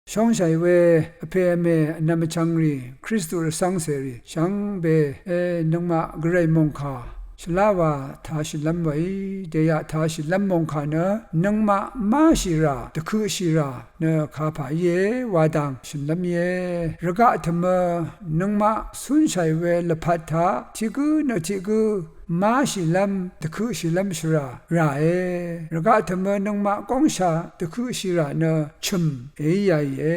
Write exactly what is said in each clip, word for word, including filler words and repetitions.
Shóngshàì we vpè vmè vnvm vchvngrì, Kristu rvcv́ngcèrì, shvngbe, e, nøngmaq gvray mòngkà shvlá wa tāshìlv́m weí, dèyaq tāshìlv́m mòngkà nø, nøngmaq máshìrà, dvkøqshìrà nø kapà íe, wa dang shø̀nlv́m íe. Rvgaq tø̀mø, nøngmaq cúnshàì we lvpat taq, tiq gǿ nø tiq gǿ, máshìlv́m, dvkøqshìlv́m shvrà ràe. Rvgaq tø̀mø nøngmaq góngsha dvkøqshìrà nø chø̀m èí yàìe.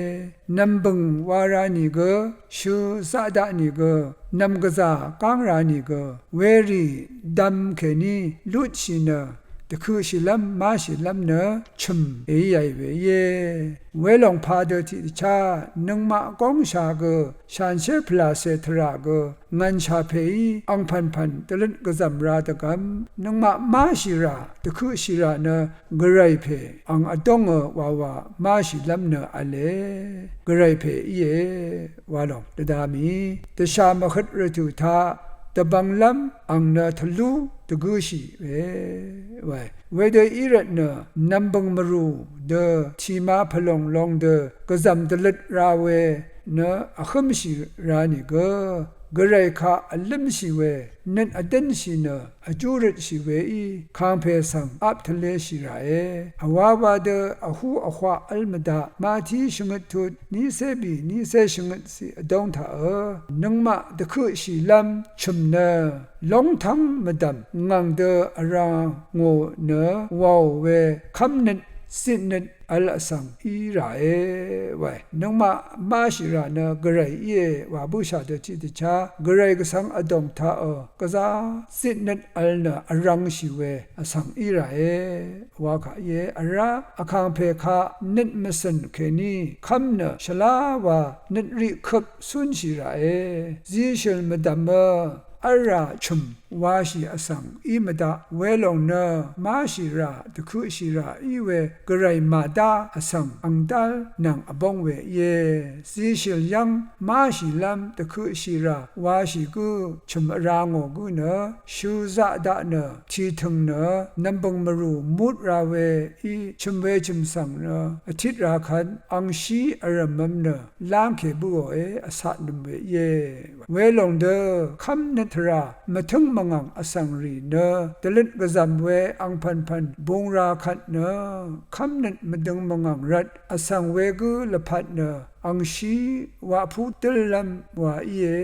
Nv̀mbø̀ng wa ra nìgø, shø zaq daq nìgø, nv̀mgvzà gáng ra nìgø, werì dvm kèní lutshì nø, dvkøqshìlv́m máshìlv́m nø chø̀m èí yàì we íe. Welòng padø tiqdvchá nøngmaq góngsha gø, shanshér pvlàcè tvrà gø, ngv̀nshà pèí angpv̀npv̀n dvløt gvzv̀m ra dvgvm, nøngmaq máshìrà, dvkøqshìrà nø gvray pè ang vdóngø wawa máshìlv́m nø v̄le, gvray pè íe, wa lòng dvda mì. Dvshà mvhøt rvtø̀ taq dvbvnglv́m ang nø tvlú dvgǿshì we, wae. Wedø í rvtnø nv̀mbø̀ng mvrù dø tìma pvlòng long dø gvzv̀m dvløt ra we nø vhǿmshì ra nìgø, gvray kaq vlǿmshì we nøt vdǿnshì nø vjú røtshì weí kàngpè svng ap tvleshì ràe. Vwawa dø vhú vhwaq v́l mvdaq. Mati shvngøt tut nícé bì nícé shvngøt ciq vdóng taqø, nøngmaq dvkøqshìlv́m chø̀m nø lóngtv́ng mvdv̀m ngv̀ng dø vrá ngò nø wàò we kv́mnøt zitnøt vl vsvng í ràe, wae. Nøngmaq máshìrà nø gvray íe wa bǿshà dø tiqdvchá gvray gvsvng vdòng taqø gvzá zitnøt vl nø vrv̄ngshì we vsvng í ràe, wa kà íe. Vrá vkàngpè kaq nøt mvcø̀n kèní kv́m nø shvlá wa nøt riqkøp cúnshì ràe. Zishø̀l mvdv̀mø v́lrà chø̀m washì vsvng í mvdaq. Welòng nø máshìrà, dvkøqshìrà í we gvray màdá vsvng angdál nvng vbóng we íe. Zishø̀l yv́ng máshìlv́m dvkøqshìrà washì gǿ chø̀m vrá ngò gǿ nø shø zaq daq nø tìtø̀ng nø nv̀mbø̀ng mvrù mut ra weí chø̀m we chø̀m svng nø vtit ra kvt angshí vrv̀mvm nø lángkè bǿòe, vcatnøm we íe. Welòng dø kv́mnøt tvrà mvtǿng mvngv̀ng vsvng rì nø dvløt gvzv̀m we angpv̀npv̀n bung ra kvt nø kv́mnøt mvdøng mvngv̀ng rvt vsvng wegǿ lvpat nø angshí waqpú dǿllv́m wa íe.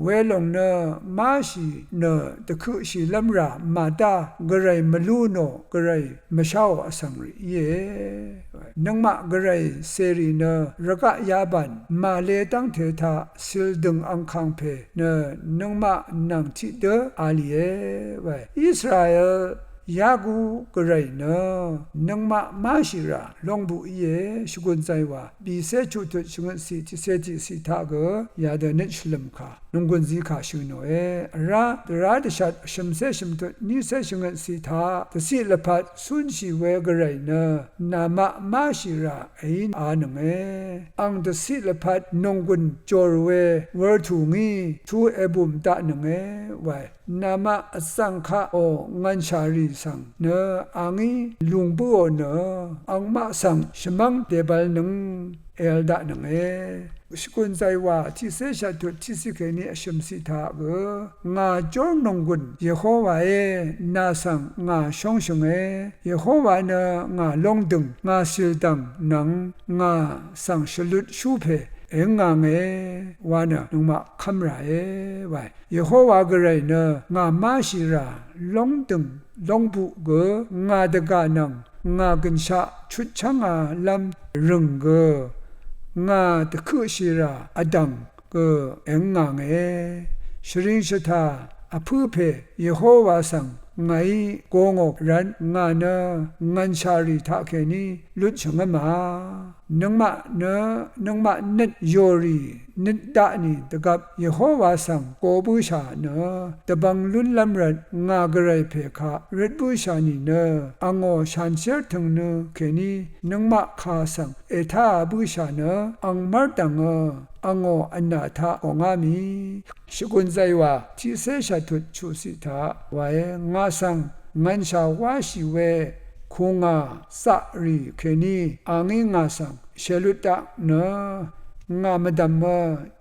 Welòng nø máshì nø dvkøqshìlv́m rà màdá gvray mvlú nò gvray mvsháò vsvng rì íe. Nøngmaq gvray cèrì nø rvgaq yabàn màle dv́ngte taq cìldø̀ng angkàngpè nø nøngmaq nvng tiqdø a lìe, wae. Israel yagu gvray nø nøngmaq máshìrà lóngbuq íe. Shvgùn zàywà bìcé chuqtut shvngøtciq tiqcé tiqciq taq gø yadø nøt shvlø̀m kà nònggùn zikà shø̀ nòe. Vrá dvrá dvshat shø̀mcé shø̀mtut nícé shvngøtciq taq dvciq lvpat cúnshì we gvray nø namaq máshìrà èí a nønge. Ang dvciq lvpat nònggùn jòr we wurtù ngí tu èbùm daq nønge, wae. Namaq vzv̀ng kaq ò ngv̀nshà rì svng nø a ngí lùng bǿò nø angmaq svng shvmv́ng dèbvlnøng èvl daq nønge. Shvgùn zàywà tiqcé shvttut tiqciq kèní vshø̀mciq taq gø, ngà jór nònggùn Yehowaé, nà svng ngà shóngshø̀nge. Yehowa nø ngà lóngdø̀ng, ngà cìldv̀ng nvng ngà svng shvlut shú pè èǿngānge wa nø nøngmaq kv́m ràe, wae. Yehowa gvray nø ngà máshìrà lóngdø̀ng lóngbuq gø ngà dvgà nvng ngà gø̀nshaq chutchv́ngālv́m rø̀ng gø ngà dvkøqshìrà vdv̀ng gø èǿngānge. Shvring shvtà vpǿ pè Yehowa svng ngàí gōngò rvt ngà nø ngv̀nshà rì taqkèní lutshø̀ngǿma. Nøngmaq nø, nøngmaq nøt yòrì nøt daqni dvgvp Yehowa svng go bǿshà nø dvbvng lúnlv́m rvt ngà gvray pè kaq røt bǿshà nìnø angò shanshér tø̀ngnø kèní nøngmaq kà svng ètáā bǿshà nø ang mv́rdv̀ngø angò vnà taq kòngá mì. Shvgùn zàywà tiqcé shvttut chuqciq taq wae, ngà svng ngv̀nshà wáshì we kùngà zaqrì kèní a ngí ngà svng shèlut daq nø ngà mvdv̀mø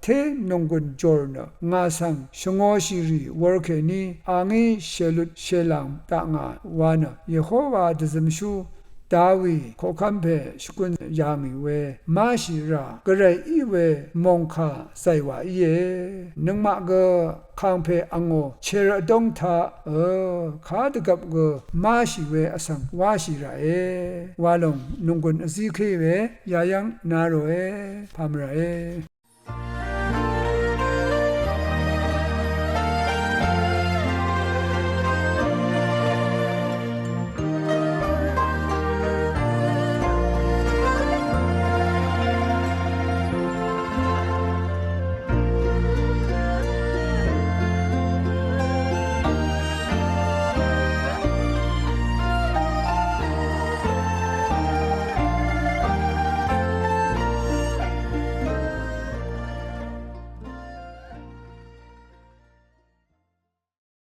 té nònggùn jòr nø ngà svng shvngōshì rì wur kèní a ngí shèlut shèlàng daq ngà wa nø Yehowa dvzømshú Dawi koqkv́m pè shvgùn yà ngì we máshì rà gvray í we mòngkà zàywà íe. Nøngmaq gø kàngpè angò chervt vdóng taq ø kadvgvp gø máshì we vsvng wáshì ràe. Walòng nònggùn vzíké we yayv́ng na ròe pàmvràe.